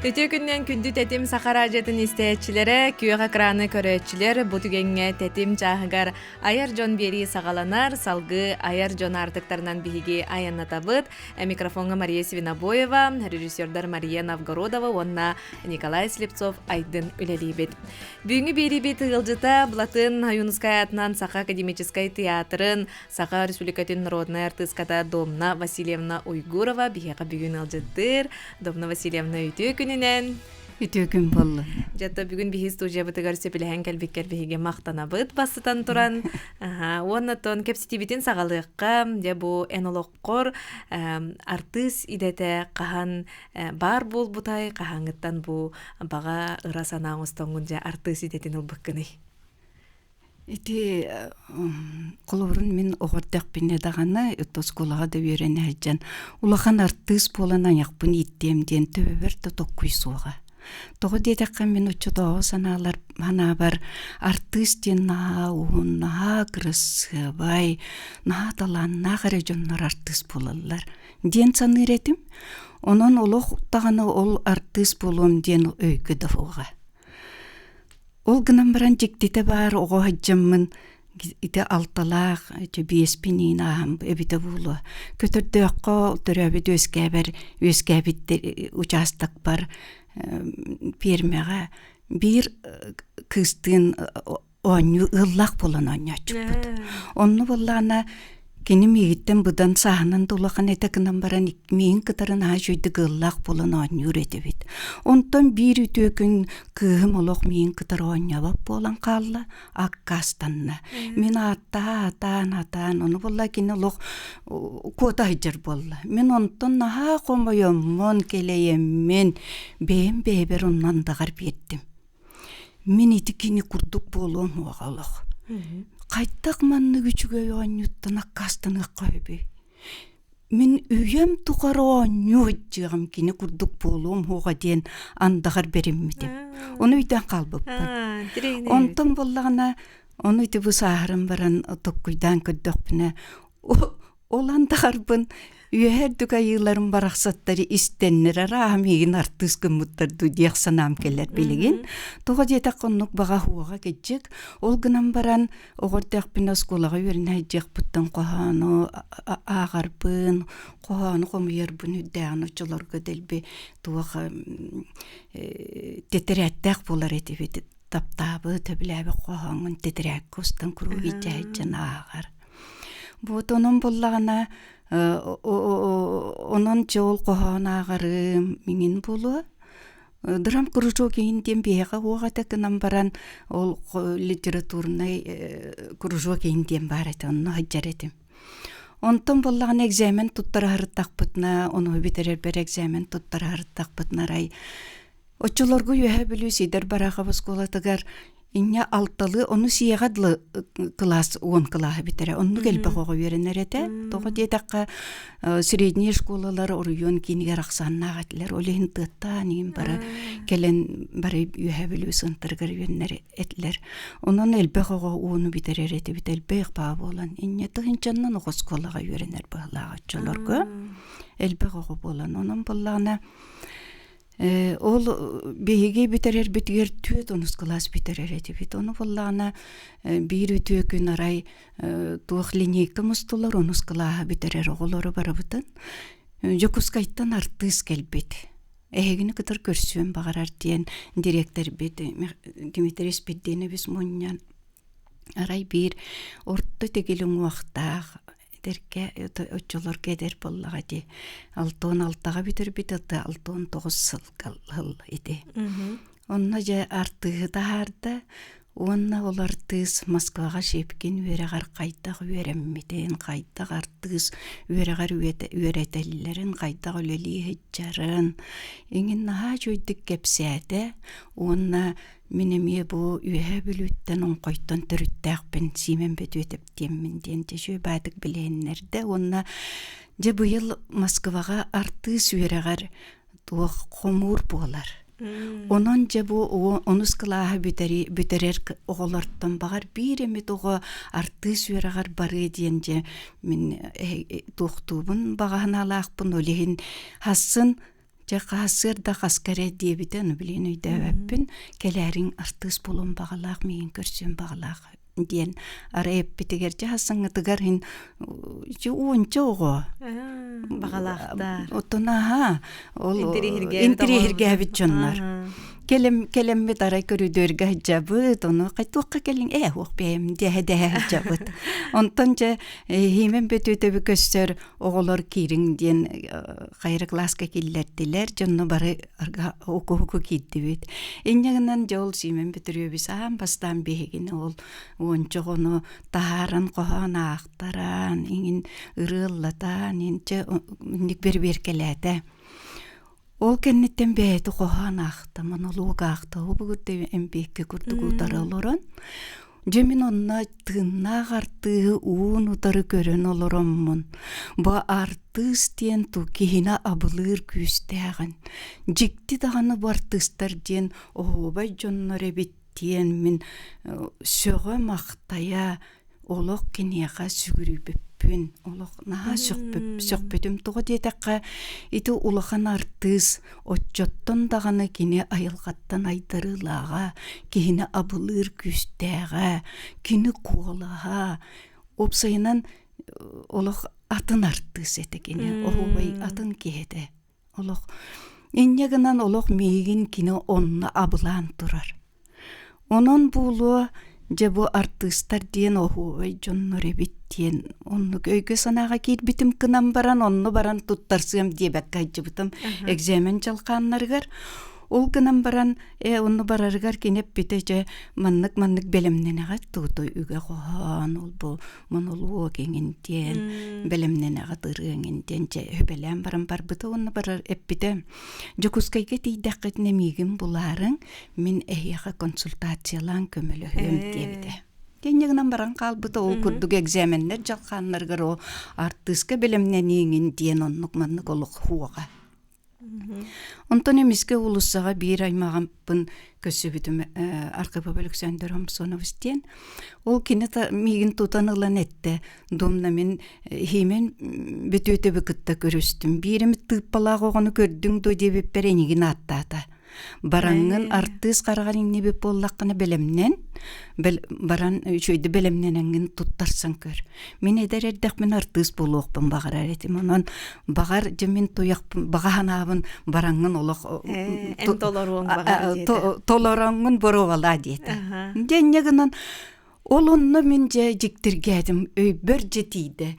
Үтүө күннэн күндү Тэтим Саха радиотын истээччилэрэ, күөх экраны көрөөччүлэр бу түгэҥҥэ Тэтим чааһыгар айар дьон биэрии саҕаланар, салгыы айар дьон аартыктарынан биһиги айаннатабыт. Микрофоҥҥа Мария Свинобоева, режиссердар Мария Новгородова уонна Николай Слепцов Айдын үлэлиибит. Бүгүҥҥү биэриибит ыалдьыта Блатын Ойуунускай аатынан Саха академическай театрын Саха Республикатын народнай артыыската Домна Васильевна Уйгурова биһиэхэ бүгүн ыалдьыттыыр. Домна Васильевна үтүө күнүнэн! Үтүө күн буолла. Дьэ, бүгүн биһи студиябытыгар сөбүлэһэн кэлбиккэр биһиги махтанабыт бастатан туран. Уонна тон кэпсэтиибитин саҕалыахха. Дьэ, бу эн олоххор артыыс идэтэ хаһан баар буолбутай, хаһааҥҥыттан бу баҕа ыра санаа оҥостоҥҥун дьэ артыыс идэтин ылбыккыный? Ити холобурун мин оҕо эрдэхпинэ даҕаны оскуолаҕа да үөрэнэ сылдьан улахан артыыс буолан айахпын ииттиэм диэн төбөбөр да токкуй суоҕа. Тоҕо диэтэххэ мин оччотооҕу санаалар санаабар артыыс диэн наһаа уһун, наһаа кырасыабай, наһаа талааннаах эрэ дьоннор артыыс буолаллар диэн саныыр этим. Онон олох даҕаны ол артыыс буолуом диэн өйгө да суоҕа. Ол гынан баран дьиктитэ баар оҕо сылдьаммын ити алталаах ити биэспин иин ааһан эбитэ буолуо. Көтөрдөөххө төрөөбүт үөскээбэр үөскээбит учаастакпар пиэрмэҕэ биир кыыстыын оонньуу ыаллаах буолан оонньооччуппут. Онно буоллаҕына Кини миигиттэн быдан сааһынан да улахан этэ гынан баран миигин кытары наһаа үчүгэйдик ыаллаах буолан оонньуур этибит. Онтон биир үтүө күн кыыһым олох миигин кытары оонньообот буолан хаалла, аккаастанна. Мин ааттаһа атаан атаан, ону буолла кини олох куота сылдьар буолла. Мин онтон наһаа хомойоммун, кэлэйэммин, бэйэм бэйэбэр онно андаҕар биэрдим. Мин ити кини курдук буолуом уоҕа олох. Хайдах маннык үчүгэй оонньууттан аккаастаныахха сөбүй? Мин үйэм тухары оонньуу сылдьыаҕым кини курдук буолуом уоҕа диэн андаҕар бэриммитим. Ону өйдөөн хаалбыппын. Онтон буоллаҕына, ону ити бу сааһыран баран токкуйдаан көрдөхпүнэ, Ол андаҕарбын үөһэ үрдүк айыыларым барахсаттары истэннэр арааһа миигин артыыс гыммыттар дуу диэх санаам кэлэр билигин. Тоҕо диэтэххэ оннук баҕа уоҕа кыдьык. Ол гынан баран оҕо эрдэхпинэ оскуолаҕа үөрэнэ сылдьыахпыттан хоһоону ааҕарбын, хоһоону хомуйарбын үрдээҕин оччолорго дэлби туох тэтэрээттээх буолар этибит. Таптаабыт, сөбүлээбит хоһооҥҥун тэтэрээккэ устан куруук илдьэ сылдьан ааҕар. Вот онон буллаҕына онон дьэ ол хоһоон ааҕарым иҥин буолуо. Драм кружок иһин диэн биһиэхэ уох этэ гынан баран ол литературнай кружок иһин диэн баар этэ онно сылдьар этим. Онтон буоллаҕына экзамен туттара сырыттахпытына, ону бүтэрэрбэр экзамен туттара сырыттахпытына арай Оччолорго Үөһээ Бүлүү Сидор Барахов оскуолатыгар инньэ алталыы ону сиэҕэ дылы кылаас уон кылааһы бүтэрэ. Оннук элбэх оҕо үөрэнэр этэ. Тоҕо диэтэххэ средние школалар оройуон киинигэр ахсааннаах этилэр. Ол иһин тыаттаан иһин бары кэлэн бары Үөһээ Бүлүү сыантарыгар үөрэнэр этилэр. Онон элбэх оҕо ууну бүтэрэр этибит элбэх баа буолан. Инньэ тыһынчаннан оҕо оскуолаҕа үөрэнэр быһыылаах оччолорго. Элбэх оҕо буолан. Онон буоллаҕына Ол биһиги бүтэрэрбитигэр түөрт онус кылаас бүтэрэр этибит. Ону буоллаҕына биир үтүө күн арай туох линейка мустулар онус кылааһы бүтэрэр оҕолору барыбытын Дьокуускайтан артыыс кэлбит. Эһигини кытары көрсүөн баҕарар диэн дириэктэрбит Дмитрий Спирдинович мунньан арай биир орто тэгил уҥуохтаах Эдэргэ оччолорго эдэр буоллаҕа дии. 66-ҕа бүтэрбит ата 69 сылга ыл ити. Онно дьэ артыыһы таһаарда уонна ол артыыс Москваҕа Щепкин үөрэҕэр хайдах үөрэммитин, хайдах артыыс үөрэҕэр үөрэтэллэрин, хайдах үлэлии сылдьарын иҥин наһаа үчүгэйдик кэпсээтэ уонна мин эмиэ бу Үөһээ Бүлүүттэн Оҥхойтон төрүттээхпин Сиимэн Бөтүөтэп диэммин диэн дьэ үчүгэй баайдык билиһиннэрдэ уонна дьэ быйыл Москваҕа артыыс үөрэҕэр туох хомуур буолар. Онон дьэ бу онус кылааһы бүтэрэр оҕолортон баҕар биир эмит оҕо артыыс үөрэҕэр барыа диэн дьэ мин туохтуубун баҕа санаалаахпын ол иһин хассын. Дьэ хаһысыар да хаска эрэ диэбитэ, ону билигин өйдөөбөппүн. Кэлээриҥ артыыс буолуон баҕалаах, миигин көрсүөн баҕалаах диэн арай эппитигэр дьэ саҥатыгар иһин уонча оҕо баҕалаахтар оттон аһаа ол интириэһиргээбит дьоннор кэлем кэлэммит арай көрүдүөргэ сылдьабыт ону туохха кэлиҥ ээ уох бэйэм дэһэ дэһэ сылдьабыт онтон дьэ хиимэн бөтүөтэби көстөр оҕолор киириҥ диэн хайра кылааска киллэрдилэр дьонно бары укуһуку киирдибит инньэ гынан дьэ ол Сиимэн Бөтүрүөбүс аан бастаан биһигини ол уонча оҕону таһааран хоһоон аахтаран иҥин ырыаллатаан инчэ инник бэрбиэркэлээтэ ол кэнниттэн бэйэтэ хоһоон аахта монолог аахта ол бугурда эмбиэккэ курдук утары олорон Дьэ мин онно тыыннаах артыыһы уун-утары көрөн олороммун, бу артыыс диэн ту киһини абылыыр күүстээҕин, дьикти даҕаны бу артыыстар диэн оһуобай дьоннор эбит диэн мин сөҕө-махтайа олох киниэхэ сүгүрүйбүппүн, олох наһаа сөхпүтүм. Тоҕо диэтэххэ, ити улахан артыыс Оччоттон даҕаны кини айылҕаттан айдарыылааҕа, киһини абылыыр күүстээҕэ, кини куолаһа, уопсайынан олох атын артыыс этэ кини, оһуобай атын киһи этэ. Олох инньэ гынан олох миигин кини онно абылаан турар. Онон буолуо, дьэ бу артыыстар диэн оһуобай дьоннор эбит диэн оннук өйгө-санааҕа киирбитим гынан баран онно баран туттарсыам диэбэккэ сылдьыбытым экзамен дьалхааннарыгар. Ол гынан баран ээ онно барарыгар кини эппитэ дьэ маннык-маннык бэлэмнэнэҕит туутуй үгэ хоһоон ол бу монолог эҥин диэн бэлэмнэнэҕит ырыа эҥин диэн дьэ үбэлээн баран барбыта уонна барар эппитэ Дьокуускайга тиийдэххитинэ миигин булаарыҥ мин эһиэхэ консультациялаан көмөлөһүөм диэбитэ. Инньэ гынан баран хаалбыта ол курдук экзаменнэр дьалхааннарыгар ол артыыска бэлэмнэнииҥин диэн оннук-маннык олох хуоҕа. Онтон эмискэ уулуссаҕа биир аймаҕымпын көрсүбүтүм Архипов Александр Омсонович диэн. Ол кини миигин тутан ылан эттэ, Домна мин химен бөтүөтөбү кытта көрүстүм. Биир эмит тыыппалаах оҕону көрдүҥ дуо диэбиппэр эйигин ааттаата. Бараҥҥын артыыс хараҕар иҥнибит буоллаххына бэлэмнэн, баран үчүгэйдик бэлэмнэнэҥҥин туттарсан көр. Мин эдэр эрдэхпинэ артыыс буолуохпун баҕарар этим. Онон баҕар дьэ мин туйахпын баҕа санаабын бараҥҥын олох эн толоруоҥ баҕар диэтэ. Толороҥҥун боруобалаа диэтэ. Дьэ инньэ гынан ол онно мин дьэ дьиктиргээтим, өйбөр дьэ тиийдэ.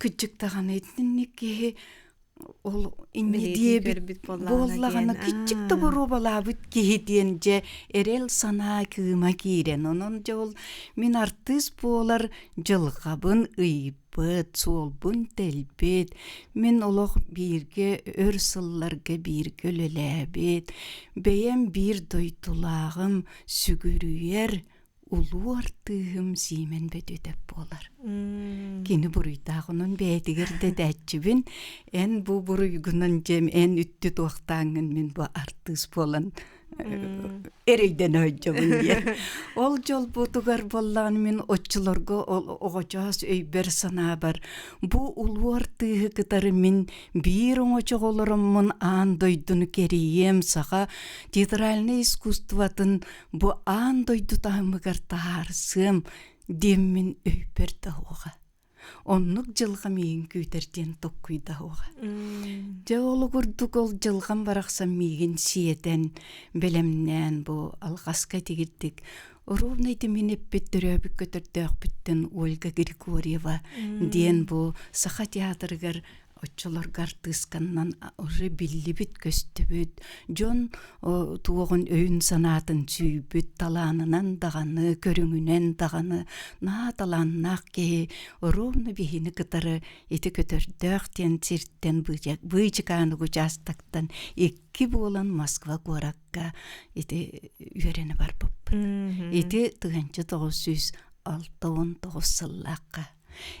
Кырдьык даҕаны итинник киһи ол инньэ диэбит буоллаҕына киччик да боруобалаабыт киһи диэн дьэ эрэл санаа кыыма киирэн онон дьэ ол мин артыыс буолар дьылҕабын ыйбыт суолбун тэлбит мин олох бииргэ өр сылларга бииргэ үлэлээбит бэйэм биир дойдулааҕым сүгүрүйэр улуу артыыһым Сиимэн Бөтүөтэп буолар. Кини буруйдаах онон бэйэтигэр да этээччибин эн бу буруйгунан дьэм эн үттү туохтааҥҥын мин бу артыыс буолан эрэйдэнэ сылдьабын диэн. Ол дьолбутугар буоллаҕына мин оччолорго оҕочоос өйбөр санаабар бу улуу артыыһы кытары мин биир оҥочоҕо олороммун аан дойдуну кэрийиэм саха театральнай искусствотын бу аан дойду таһымыгар таһаарсыам диэммин өйбөр да уоҕа. Оннук дьылҕа миигин күүтэр диэн токкуйдаһуоҕа. Дьэ ол курдук ол дьылҕам барахсан миигин сиэтэн, бэлэмнээн бу алҕаска тигирдик ровно ити мин эппит төрөөбүт көтөрдөөхпүттэн Ольга Григорьева диэн бу Саха театрыгар оччолорго артыысканнан уже биллибит-көстүбүт, дьон туоҕун өйүн-санаатын сүүйбүт, талаанынан даҕаны, көрүҥүнэн даҕаны наһаа талааннаах киһи ровно биһини кытары ити көтөрдөөх диэн сиртэн Быычыкаанык учаастактан икки буолан Москва куоракка ити үөрэнэ барбыппыт. Ити 1969 сыллаахха.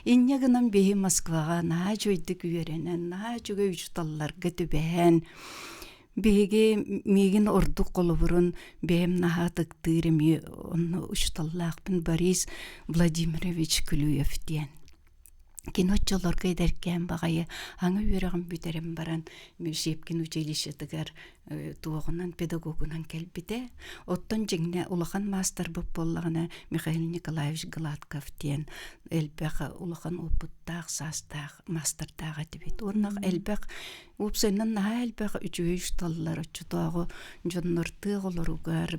Инньэ гынан биһи Москваҕа наһаа үчүгэйдик үөрэнэн, наһаа үчүгэй учууталларга түбэһэн, биһиги миигин ордук холобурун бэйэм наһаа ытыктыыр эмиэ онно учууталлаахпын Борис Владимирович Клюев диэн. Кини оччолорго эдэркээн баҕайы аҥы үөрэҕин бүтэрэн баран Щепкин училищетыгар туоҕунан педагогунан кэлбитэ. Оттон дьиҥнэ улахан маастарбыт буоллаҕына Михаил Николаевич Гладков диэн элбэх улахан уопуттаах, саастаах маастардаах этибит. Уонна элбэх уопсайынан наһаа элбэх үчүгэй учууталлар оччотооҕу дьоннор тыа оҕолоругар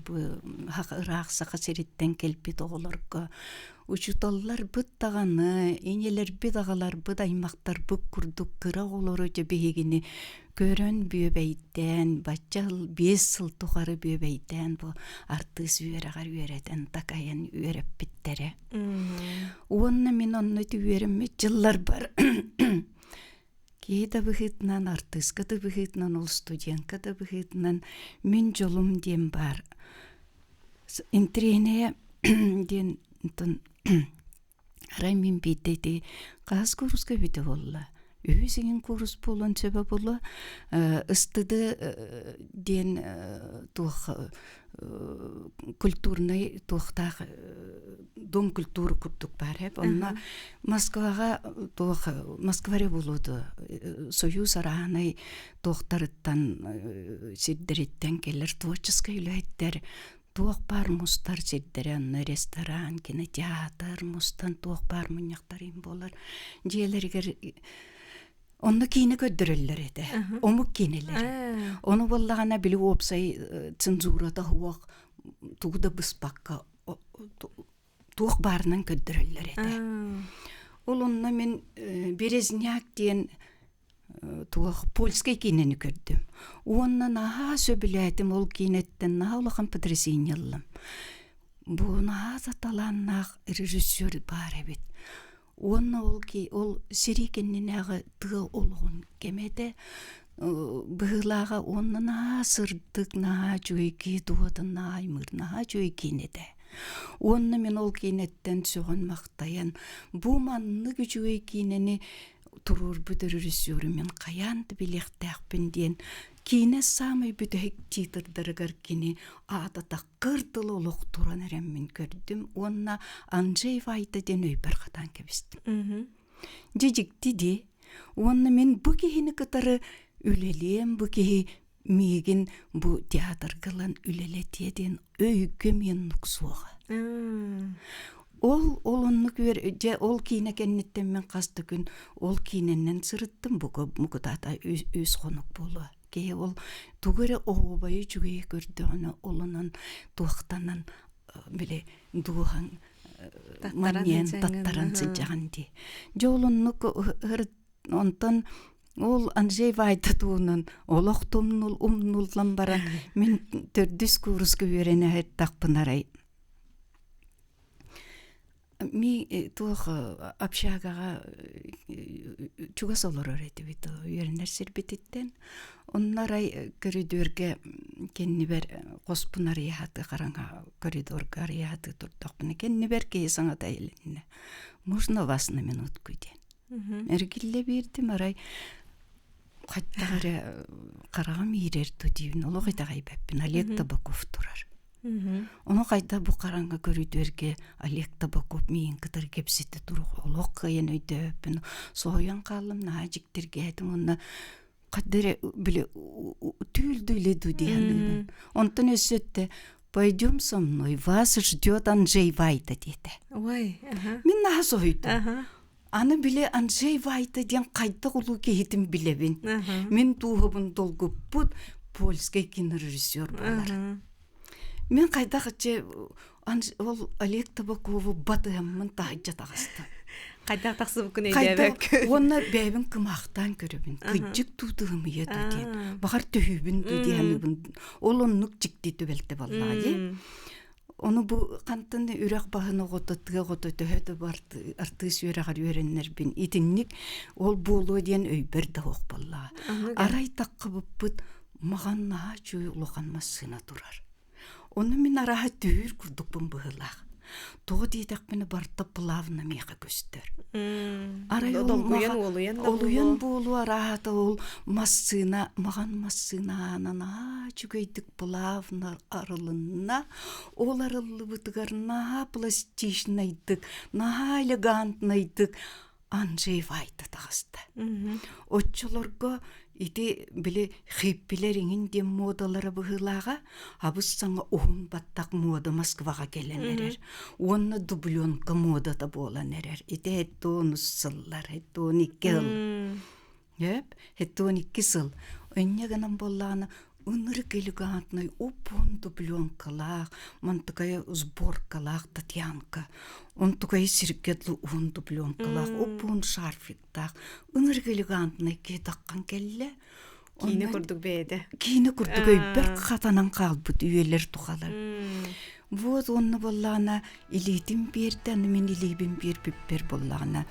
ыраах Саха сириттэн кэлбит оҕолорго Учууталларбыт даҕаны, ийэлэрбит, аҕаларбыт, аймахтарбыт курдук кыра оҕолору дьэ биһигини көрөн бүөбэйдээн, бачча 5 сыл тухары бүөбэйдээн бу артыыс үөрэҕэр үөрэтэн такайан үөрэппиттэрэ. Уонна мин онно ити үөрэммит дьылларбар киһи да быһыытынан, артыыска да быһыытынан, ол студентка да быһыытынан мин дьолум диэн баар. Интириэһинэйэ диэн онтон арай мин биирдэ ити хаһыс кууруска эбитэ буолла үһүс иҥин куурус буолуон сөбө буолуо ыстыды диэн туох культурнай туохтаах дом культуры курдук баар эп онно Москваҕа туох Москва эрэ буолуо дуо союз араанай туохтарыттан сирдэриттэн кэлэр творческай үлэһиттэр туох баар мустар сирдэрэ онно ресторан, кинотеатр мустан туох баар мунньахтар им буолар дьиэлэригэр онно киинэ көрдөрөллөр этэ омук киинэлэр ону буоллаҕына били уопсай цензурата суох тугу да быспакка туох баарынан көрдөрөллөр этэ ол онно мин Березняк диэн туох польскай киинэни көрдүм. Уонна наһаа сөбүлээтим ол киинэттэн наһаа улахан потрясение ыллым. Бу наһаа да талааннаах режиссер баар эбит. Уонна ол ол сэрии кэннинээҕи тыа олоҕун кэмэ этэ быһыылааҕа уонна наһаа сырдык, наһаа үчүгэй киһи дууһатын наһаа аймыыр, наһаа үчүгэй киинэ этэ. Уонна мин ол киинэттэн сөҕөн-махтайан бу маннык үчүгэй киинэни туруорбут режиссеру мин хайаан да билиэхтээхпин диэн киинэ саамай бүтэһик титрдарыгар кини аата таккыр тылы олох туран эрэммин көрдүм уонна Анджей Вайта диэн өйбөр хатаан кэбистим. Дьэ дьикти дии. Уонна мин бу киһини кытары үлэлиэм, бу киһи миигин бу театрга ылан үлэлэтиэ диэн өйгө миэннук суоҕа. Ол ол оннук үөр дьэ ол киинэ кэнниттэн мин хас да күн ол киинэннэн сырыттым бука мукутаата үс хонук буолуо. Киһи ол тугу эрэ оһуобайы үчүгэйи көрдөҕүнэ олонон туохтанан били дууһаҥ манньыйан таттаран сылдьаҕын дии. Дьэ ол оннук Онтон ол Анджей Вайта туһунан олох тумнул умнуллан баран мин төрдүс кууруска үөрэнэ сырыттахпын арай ми туох общагаҕа чугас олорор этибит үөрэнэр сирбититтэн онно арай көрүдүөргэ кэннибэр хоспун арыйаһаты хараҥа коридорга арыйаһаты турдахпына кэннибэр киһи саҥата иһилиннэ можно вас на минутку диэн Эргиллэ биэрдим арай хайдах эрэ хараҕым иирэр дуу диибин олох итэҕэйбэппин Олег Табаков турар. Ону хайдах бу хараҥа көрүдүөргэ Олег Табаков миигин кытары кэпсэтэ туруох олох кыайан өйдөөбөппүн соһуйан хааллым наһаа дьиктиргээтим уонна хайда эрэ били түүл дуу илэ дуу дии саныыбын. Онтон өссө өттө пойдем со мной вас ждет Анджей Вайта диэтэ. Ой, ага. Мин наһаа соһуйдум. Аны били Анджей Вайта диэн хайдах улуу киһитин билэбин. Мин дууһабын долгуппут польскай кинорежиссер буолар. Мин хайдах иччэ ол Олег Табакову батыһаммын таһырдьа таҕыстым. Хайдах тахсыбыккын өйдөөбөккүн. Уонна бэйэбин кымаахтаан көрөбүн. Кыдьык туутуһумуйа дуу диэн. Баҕар төһүүбүн дуу диэн Ол оннук дьикти түбэлтэ буоллаҕа дии. Ону бу хантан үрэх баһын оҕото, тыа оҕото төһө да бу артыыс үөрэҕэр үөрэннэрбин итинник ол буолуо диэн өйбөр да суох буоллаҕа. Арай таххыбыппыт маҕан наһаа үчүгэй улахан массыына турар. Ону мин арааһа түһүүр курдукпун быһыылаах. Тоҕо диэтэхпинэ барыта плавно миэхэ көстөр. Арай ол Долгуйан, уолуйан да олуйан буолуо. буолуо арааһата ол массыына маҕан массыына аанан аа үчүгэйдик плавно арылынна. Ол арыллыбытыгар наһаа пластичнайдык, наһаа элегантнайдык. Анджей Вайта таҕыста. Оччолорго ити били хиппилэр иҥин диэн муодалара быһыылааҕа абыс саҥа уһун баттах муода Москваҕа кэлэн эрэр уонна дубленка муодата буолан эрэр. Ити 72 сыллар, 72 сыл. Өп, 72 сыл. Инньэ гынан буоллаҕына ынырык элегантный уп-уһун дубленкалаах, мантыкайа сборкалаах Татьянка, онтукайы сиргэ дылы уһун дубленкалаах, уп-уһун шарфиктаах, ынырык элегантный киһи таххан кэллэ. Киинэ курдук бэйэтэ. Киинэ курдук өйбөр хатанан хаалбыт үйэлэр тухалар. Вот уонна буоллаҕына илиитин биэрдэ, аны мин илиибин биэрбиппэр буоллаҕына.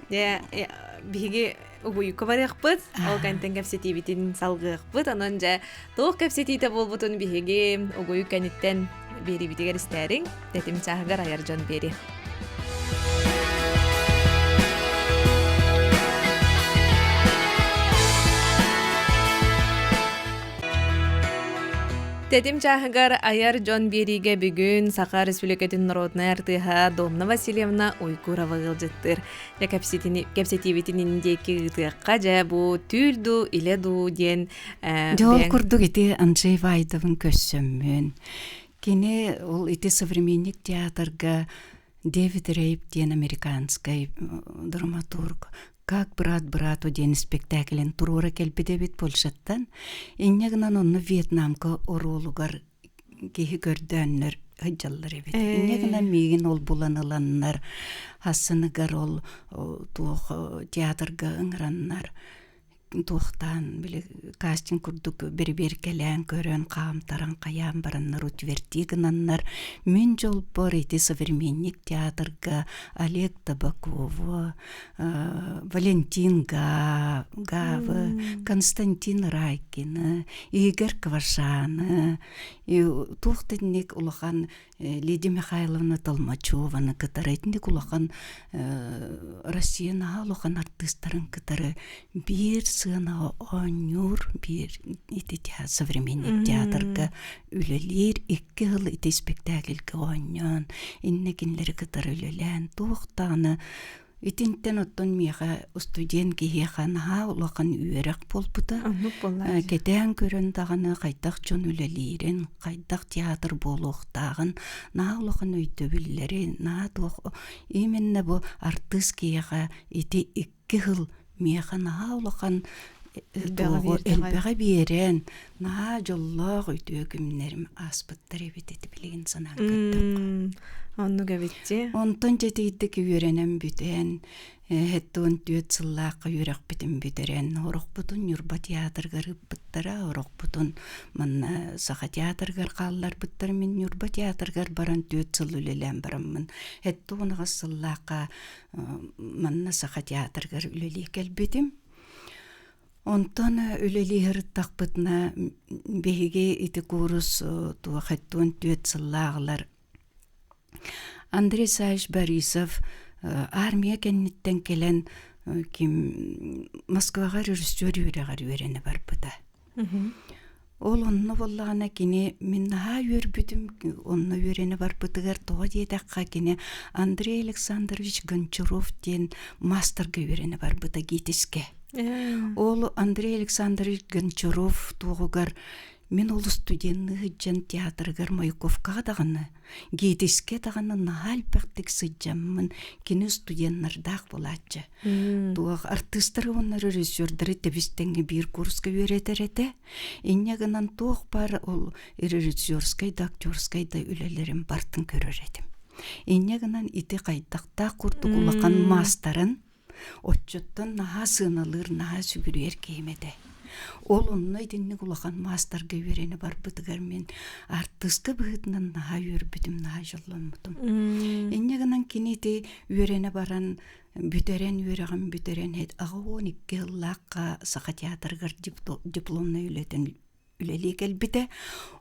Дьэ, биһиги угуйукка барыахпыт, ол кэнтэн кэпсэтиибитин салгыахпыт. Онон дьэ, туох кэпсэтиитэ буолбутун биһиги угуйук кэнниттэн биэриибитигэр истээриҥ, тэтим чааһыгар айар дьон биэри. Тэтим чааһыгар айар дьон биэриигэ бүгүн Саха Республикатын народнай артыыһа Домна Васильевна Уйгурова ыалдьыттыыр. Дьэ кэпсэтиибитин диэки ыытыахха дьэ бу түүл дуу, илэ дуу диэн Дьэ ол курдук ити Анджей Вайдовын көрсөммүн. Кини ол ити современник театрга Дэвид Рейп диэн американскай драматург «Как брат брату» диэн испэктээкилин туруора кэлбит эбит Польшаттан. Инньэ гынан онно Вьетнамка оруолугар киһи көрдөөннөр сылдьаллар эбит. Инньэ гынан миигин ол булан ыланнар, хассыныгар ол туох театрга ыҥыраннар туохтаан били кастинг курдук бэрэбиэркэлээн көрөн хаамтаран хайаан бараннар утвердии гынаннар мин дьолбор ити современник театрга Олег Табакова Валентин Гавы Константин Райкины Игорь Квашаны туох да итинник улахан Лидия Михайловна Толмачеваны кытары итинник улахан Россия наһаа улахан артыыстарын кытары биир сыанаҕа оонньуур биир ити современник театрга үлэлиир икки сыл ити спектакльга оонньоон иннэ кинилэри кытары үлэлээн туох даҕаны Итинтэн оттон миэхэ студент киһиэхэ наһаа улахан үөрэх буолбута. Кэтээн көрөн даҕаны хайдах дьон үлэлиирин, хайдах театр буолуохтааҕын наһаа улахан өйдөбүллэри, наһаа туох именно бу артыыс киһиэхэ ити икки сыл миэхэ наһаа улахан элбэҕи биэрэн, наһаа дьоллоох үтүө күннэрим ааспыттар эбит ити билигин санаан көрдөххө. Оннук эбитти. Онтон дьэтийдик үөрэнэн бүтэн, 74 сыллаахха үөрэхпитин бүтэрэн, орохпутун Ньурба театрыгар ыыппыттара, орохпутун манна Саха театрыгар хаалларбыттар. Мин Ньурба театрыгар баран 4 сыл үлэлээн бараммын, 78 сыллаахха манна Саха театрыгар үлэлии кэлбитим. Онтон үлэлии сырыттахпытына биһиги ити куурус туох 74 сыллааҕылар Андрей Савич Борисов армия кэнниттэн кэлэн ким Москваҕа режиссер үөрэҕэр үөрэнэ барбыта. Ол онно буоллаҕына кини мин наһаа үөрбүтүм онно үөрэнэ барбытыгар тоҕо диэтэххэ кини Андрей Александрович Гончаров диэн маастарга үөрэнэ барбыта ГИТИСкэ. Ол Андрей Александрович Гончаров туоҕугар мин ол студенныы сылдьан театрыгар Маяковкаҕа даҕаны ГИТИСкэ даҕаны наһаа элбэхтик сылдьаммын кини студеннардаах буолааччы. Туох артыыстары уонна режиссердары тэбис-тэҥҥэ биир курска үөрэтэр этэ. Инньэ гынан туох баар ол режиссерскай да актерскай да үлэлэрин бартын көрөр этим. Инньэ гынан ити хайдахтаах курдук улахан маастарын оччоттон наһаа сыаналыыр, наһаа сүгүрүйэр киһим этэ. Ол онно итинник улахан маастарга үөрэнэ барбытыгар мин артыыска быһыытынан наһаа үөрбүтүм, наһаа дьолломмутум. Инньэ гынан кини ити үөрэнэ баран бүтэрэн үөрэҕин бүтэрэн 82 сыллаахха Саха театрыгар дипломнай үлэтин үлэлии кэлбитэ.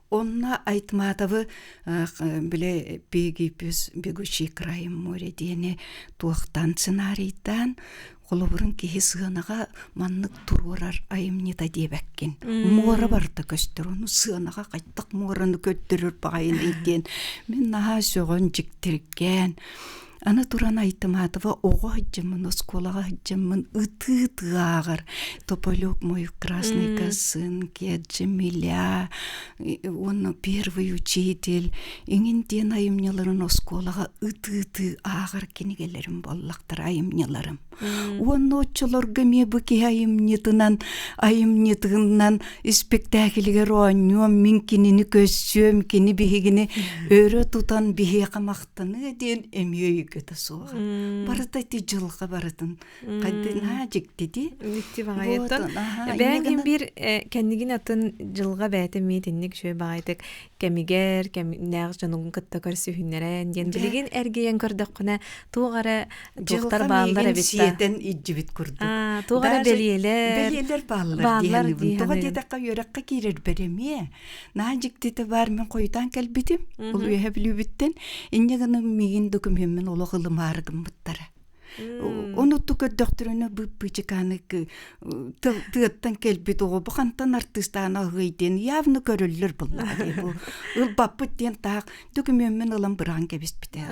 Онно Айтматовы били Пегий пес бегущий краем моря диэни туохтаан сценарийдаан холобурун киһи сыанаҕа маннык туруорар айымньыта диэбэккин. Муора барыта көстөр, ону сыанаҕа хайдах муораны көрдөрөр баҕайыный диэн мин наһаа сөҕөн дьиктиргээн. Аны туран Айтыматова оҕо сылдьаммын, оскуолаҕа сылдьаммын ытыы-ытыы ааҕар «Тополек мой в красной косынке», «Джамиля» уонна «Первый учитель» иҥин диэн айымньыларын оскуолаҕа ытыы-ытыы ааҕар кинигэлэрим буоллахтара айымньыларым. Уонна оччолорго эмиэ бу киһи айымньытынан айымньытынан испиктээкилигэр оонньуом, мин кинини көрсүөм, кини биһигини өрө тутан биһиэхэ махтаныа диэн эмиэ өйгөтө суоҕа. Барыта ити дьылҕа барытын хайдынаа дьиктити. Дьикти баҕайыттан. Бэйэҥ ким биир кэннигин атын дьылҕа бэйэтэ эмиэ итинник үчүгэй баҕайытык кэмигэр кэмнээх дьонугун кытта көрсүһүннэрэн диэн билигин эргийэн көрдөххүнэ туох эрэ туохтар бааллар эбит сиэтэн илдьибит курдук туох эрэ бэлиэлэр бэлиэлэр бааллар дии тоҕо диэтэххэ үөрэххэ киирэрбэр эмиэ наһаа дьиктитэ баар мин хойутаан кэлбитим ол үөһэ бүлүүбүттэн инньэ гынан миигин докумеммин олох ылымаары гыммыттара Ону көрдөхтөрүнэ быыппыычыкааны тыаттан кэлбит оҕо бу хантан артыыстаана аһыай диэн явно көрөллөр буллаҕа дии бу ылбаппыт диэн таах докумеммин ылан быраҕан кэбиспитэ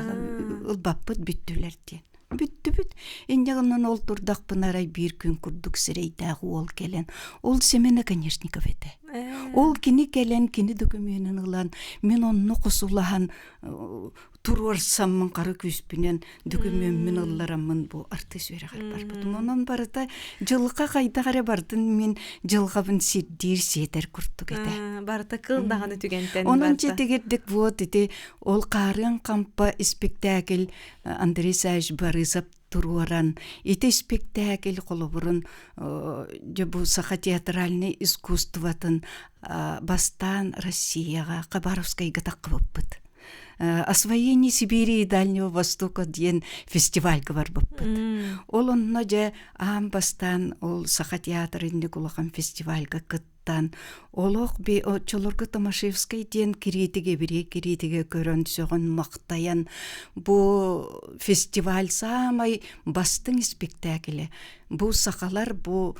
ылбаппыт бүттүлэр диэн бүттүбүт инньэ гынан ол турдахпына арай биир күн курдук сирэйдээх уол кэлэн ол Семен Оконешников этэ ол кини кэлэн кини докумуонун ылан мин онно хосулаһан туруорсаммын хары күүспүнэн докумеммин ыллараммын бу артыыс үөрэҕэр барбытым. Онон барыта дьылҕа хайдах эрэ бардын мин дьылҕабын сирдиир сиэтэр курдук этэ. Барыта кыл даҕаны түгэнтэн Онон дьэ вот ити ол Хаарыан Хампа испиктээкил Андрей Саевич Борисов туруоран ити испиктээкил холобурун дьэ бу саха театральнай искусствотын бастаан Россияҕа Хабаровскайга таххыбыппыт. Освоение Сибири и Дальнего Востока диэн фестивальга барбыппыт. Ол онно дьэ аан бастаан ол Саха театрын инник улахан фестивальга кыттан олох би оччолорго Томашевскай диэн кириитигэ еврей кириитигэ көрөн сөҕөн махтайан бу фестиваль саамай бастыҥ испиктээкилэ бу сахалар бу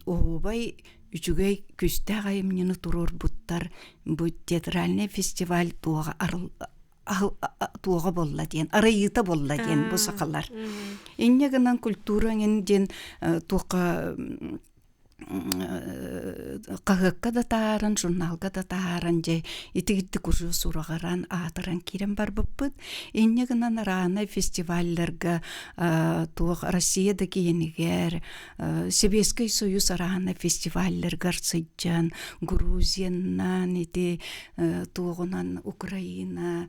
оһуобай үчүгэй күстээх айымньыны туруорбуттар бу театральный фестиваль туоҕа туоҕа буолла диэн арыйыыта буолла диэн бу сахалар инньэ гынан культура эҥин диэн туохха хаһыакка да таһааран, журналга да таһааран дьэ итигирдик уже сураҕыран, аатыран киирэн барбыппыт. Инньэ гынан араанай фестивалларга туох Россия да киинигэр Сэбиэскэй Союз араана фестивалларыгар сылдьан, Грузиянан, ити туоҕунан Украина,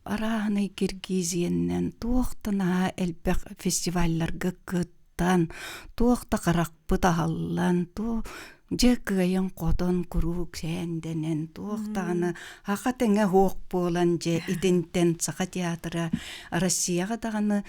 арааһынай Киргизиянан туох да наһаа элбэх фестивалларга кыттан, туох да харахпыт аһыллан, туох дьэ кыайан-хотон куруук сээндэнэн туох даҕаны аха тэҥэ суох буолан дьэ итинтэн Саха театра Россияҕа даҕаны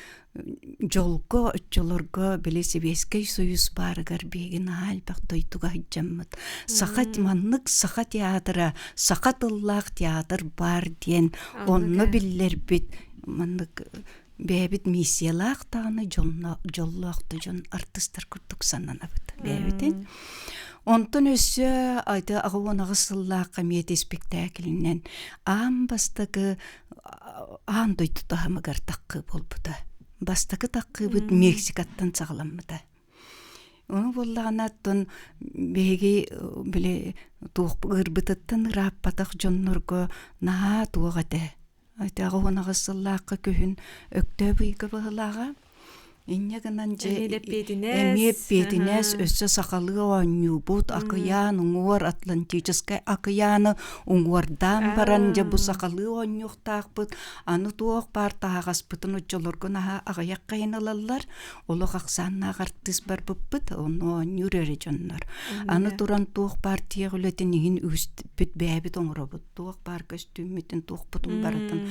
Дьолго, оччолорго били Сэбиэскэй Союз баарыгар биһиги наһаа элбэх дойдуга сылдьаммыт. Саха маннык саха театра, саха тыллаах театр баар диэн онно биллэрбит маннык бэйэбит миссиялаах даҕаны дьоллоох да дьон артыыстар курдук сананабыт бэйэбитин. Онтон өссө айды 88 сыллаахха эмиэ испиктээкилинэн аан бастакы аан дойду таһымыгар таххыы буолбута. Бастакы таххыыбыт Мексикаттан саҕаламмыта. Ону буоллаҕына оттон биһиги били туох ыырбытыттан ырааппатах дьоннорго наһаа туох этэ. 98 сыллаахха күһүн Өктөөп ыйга быһылааҕа Инньэ гынан дьэ эмиэ эппиэтинэс өссө сахалыы оонньуубут акыйаан уҥуор Атлантическай акыйааны уҥуордаан баран дьэ бу сахалыы оонньуохтаахпыт аны туох баар таһаҕаспытын оччолорго наһаа аҕыйах хайын ылаллар олох ахсааннаах артыыс барбыппыт онно оонньуур эрэ дьоннор аны туран туох баар тиэх үлэтин иһин үгүспүт бэйэбит оҥоробут туох баар көстүүммүтүн туохпутун барытын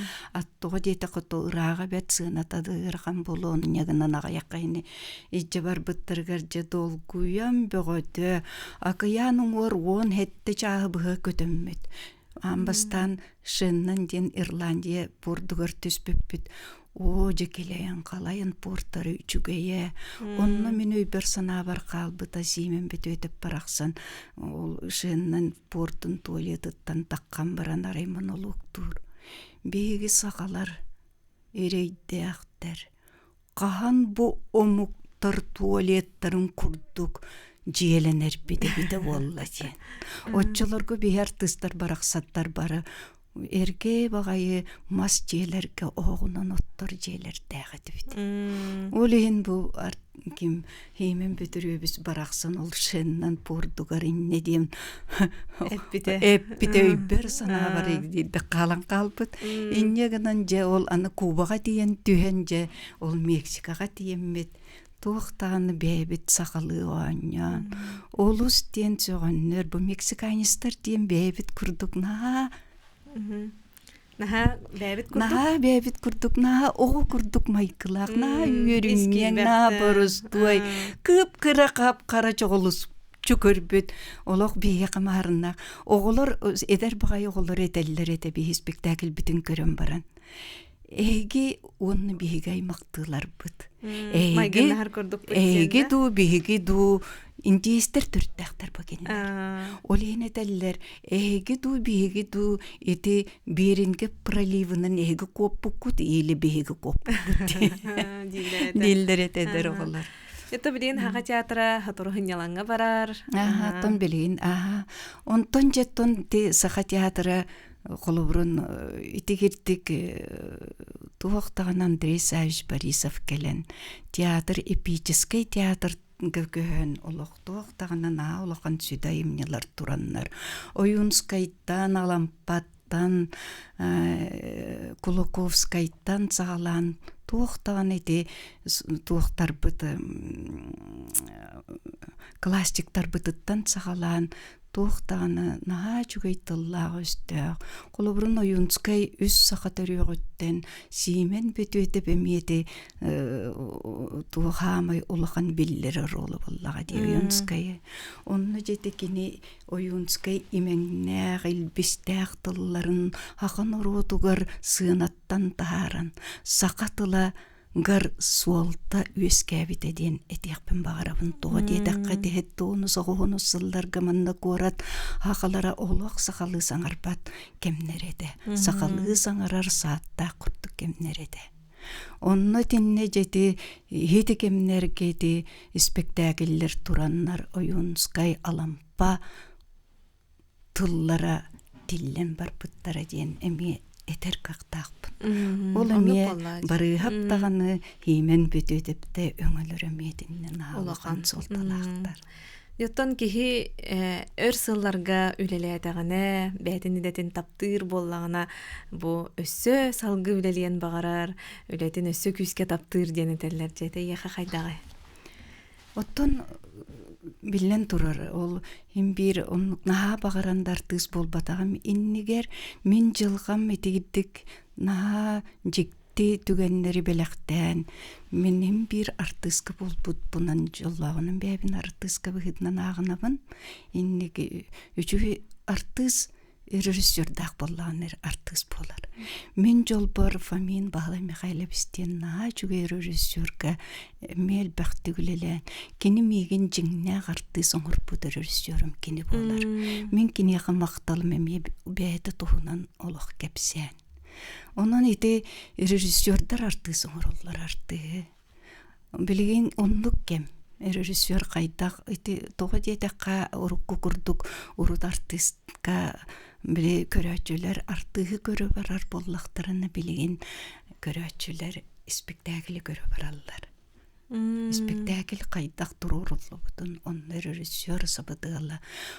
Тоҕо диэтэххэ то ырааҕа бэрт сыаната да ыарахан буолуон инньэ гынан аҕыйахха ини илдьэ барбыттарыгар дьэ долгуйан бөҕөтө акыйаан уҥуор 17 чааһы быһа көтөммүт. Аан бастаан Шеннон диэн Ирландия пуордугар түспүппүт. Оо, дьэ килэйэн халайан пуортары үчүгэйэ. Онно мин өйбөр санаабар хаалбыта Сиимэн Бөтүөтүп барахсан ол Шеннон пуортун туалетыттан таххан баран арай монолуоктуур. Биһиги сахалар. Эрэйдээхтэр хаһан бу омуктар туалеттарын курдук дьиэлэнэрбит эбитэ буолла диэн. Оччолорго биһи артыыстар барахсаттар бары эргэ баҕайы мас дьиэлэргэ оһоҕунан оттор дьиэлэрдээх этибит. Ол иһин бу ким Хиимэн Бөтүрүөбүс барахсан ол Шеннан пуордугар иннэ диэн эппитэ эппитэ өйбөр санаабар диирдэ хаалан хаалбыт. Инньэ гынан дьэ ол аны Кубаҕа тиийэн түһэн дьэ ол Мексикаҕа тиийэммит туох даҕаны бэйэбит сахалыы оонньоон олус диэн сөҕөннөр бу мексиканецтар диэн бэйэбит курдук наһаа Наһаа бэйэбит курдук. Наһаа бэйэбит курдук, наһаа оҕо курдук майгылаах, наһаа үөрүнньэҥ, наһаа боростуой, кып-кыра хап-хара чоҕулусчу көрбүт олох биһиэхэ маарыннаах. Оҕолор, эдэр баҕайы оҕолор этэллэр этэ биһи спектакльбитин көрөн баран. Эһиги уонна биһиги аймахтыыларбыт. Эһиги, эһиги дуу, биһиги дуу индейстэр төрүттээхтэр бу кинилэр. Ол иһин этэллэр, эһиги дуу, биһиги дуу ити Берингэ проливынан эһиги куоппуккут или биһиги куоппуккут дииллэр этэ эдэр оҕолор. Это билигин Хаха театра сотору сынньалаҥҥа барар. Аха, тон билигин аха. Онтон жеттон ти Саха театра холобурун итигирдик туох даҕаны Андрей Савич Борисов кэлэн театр эпическэй театр көһөн олохтоох даҕаны наһаа улахан сүдү айымньылар тураннар Ойуунскайтан, Алампаттан, Кулаковскайтан саҕалаан туох даҕаны ити туохтарбыт классиктарбытыттан саҕалаан туох даҕаны наһаа үчүгэй тыллаах-өстөөх, холобурун Ойуунскай үс саха төрүөҕүттэн Сиимэн Бөтүөтэп эмиэ туох аамай улахан биллэр оруолу буллаҕа дии Ойуунскайы. Онно дьэ кини Ойуунскай имэҥнээх, илбистээх тылларын саха норуотугар сыанаттан таһааран, саха тыла гар суолта үөскээбитэ диэн этиэхпин баҕарабын. Тоҕо диэтэххэ, тэһэттуону соҕуһуну сылларга манна куорат сахалара олох сахалыы саҥарбат кэмнэрэ этэ. Сахалыы саҥарар сааттаах курдук кэмнэрэ этэ. Онно итиннэ дьэ ити иһити кэмнэргэ ити испэктээкиллэр тураннар Ойуунскай Алампа тыллара тиллэн барбыттара диэн эмиэ этэр кыахтаахпын. Ол эмиэ барыыһап даҕаны Хиимэн Бөтүөтэптэ өҥөлөрө эмиэ итиннэ наһаа улахан суолталаахтар. Оттон киһи өр сылларга үлэлээтэҕинэ, бэйэтин идэтин таптыыр буоллаҕына, бу өссө салгыы үлэлиэн баҕарар, үлэтин өссө күүскэ таптыыр диэн этэллэр. Дьэ, эйиэхэ хайдаҕый? Оттон биллэн турар, ол иһин биир оннук наһаа баҕаран да артыыс буолбатаҕым иннигэр мин дьылҕам итигирдик наһаа дьикти түгэннэри бэлэхтээн мин иһин биир артыыска буолбутпунан дьоллооҕунан бэйэбин артыыска быһыытынан ааҕынабын. Инники үчүгэй артыыс режиссердаах буоллаҕына эрэ артыыс буолар. Мин дьолбор Фомин Баһылай Михайлович диэн наһаа үчүгэй режиссерга эмиэ элбэхтик үлэлээн, кини миигин дьиҥнээх артыыс оҥорбут режиссерум кини буолар. Мин киниэхэ махталым эмиэ бэйэтэ туһунан олох кэпсээн. Онон ити режиссердар артыыс оҥороллор артыыһы. Билигин оннук кэм. Режиссер хайдах ити тоҕо диэтэххэ урукку курдук урут артыыска били көрөөччүлэр артыыһы көрө барар буоллахтарына билигин көрөөччүлэр испиктээкили көрө бараллар. Испиктээкил хайдах туруоруллубутун онно режиссер сабыдыала.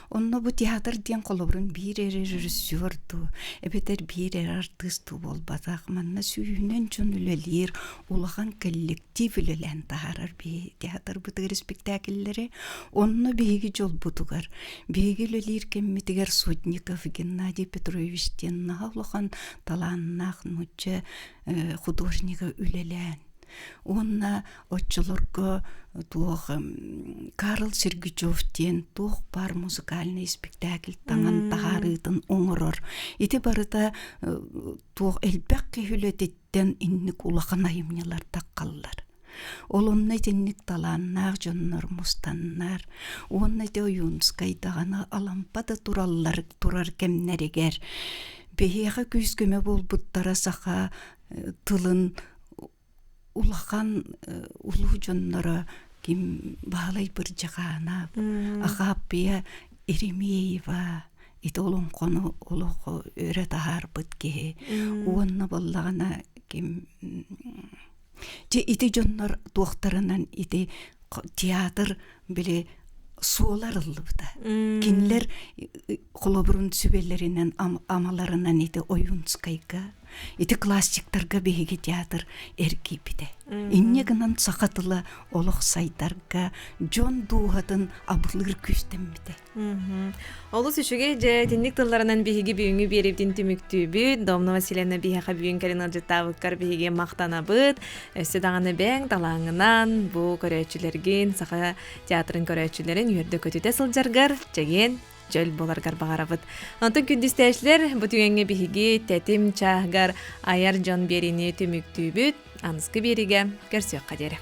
Онно бу театр диэн холобурун биир эрэ режиссер дуу, эбэтэр биир эрэ артыыс дуу буолбатах. Манна сүүһүнэн дьон үлэлиир, улахан коллектив үлэлээн таһаарар биһи театрбытыгар испиктээкиллэри. Онно биһиги дьолбутугар, биһиги үлэлиир кэммитигэр Сотников Геннадий Петрович диэн наһаа улахан талааннаах нуучча художнига үлэлээн Уонна оччолорго туох Карл Сергучев диэн туох баар музыкальный спектакль таҥан таһаарыытын оҥорор. Ити барыта туох элбэх киһи үлэтиттэн инник улахан айымньылар таххаллар. Ол онно итинник талааннаах дьоннор мустаннар уонна ити Ойуунскай даҕаны Алампа да тураллар турар кэмнэригэр биһиэхэ күүс-көмө буолбуттара саха. тылын улахан улуу дьонноро ким Баһылай Бырдьахаанап, Ахааппыйа Еремеева ити олоҥхону олох өрө таһаарбыт киһи уонна буоллаҕына ким Дьэ ити дьоннор туохтарынан ити театр били суола арыллыбыта. Кинилэр холобурун сүбэлэринэн амаларынан ити Ойуунскайга, ити классиктарга биһиги театр эргийбитэ. Инньэ гынан саха тыла олох сайдарга, дьон дууһатын абылыыр күүстэммитэ. Олус үчүгэй дьэ итинник тылларынан биһиги бүгүҥҥү биэриибитин түмүктүүбүт. Домна Васильевна биһиэхэ бүгүн кэлин ыалдьыттаабыккар биһиги махтанабыт. Өссө даҕаны бэйэҥ талааҥҥынан бу көрөөччүлэргин, саха театрын көрөөччүлэрин үөрдэ-көтүтэ сылдьаргар чэгиэн чөл буоларгар баҕарабыт. Онтон күндүстээчилэр бу түгэҥҥэ биһиги тэтим чааһыгар айар дьон биэриини түмүктүүбүт. Аныскы биэриигэ көрсүөххэ диэри.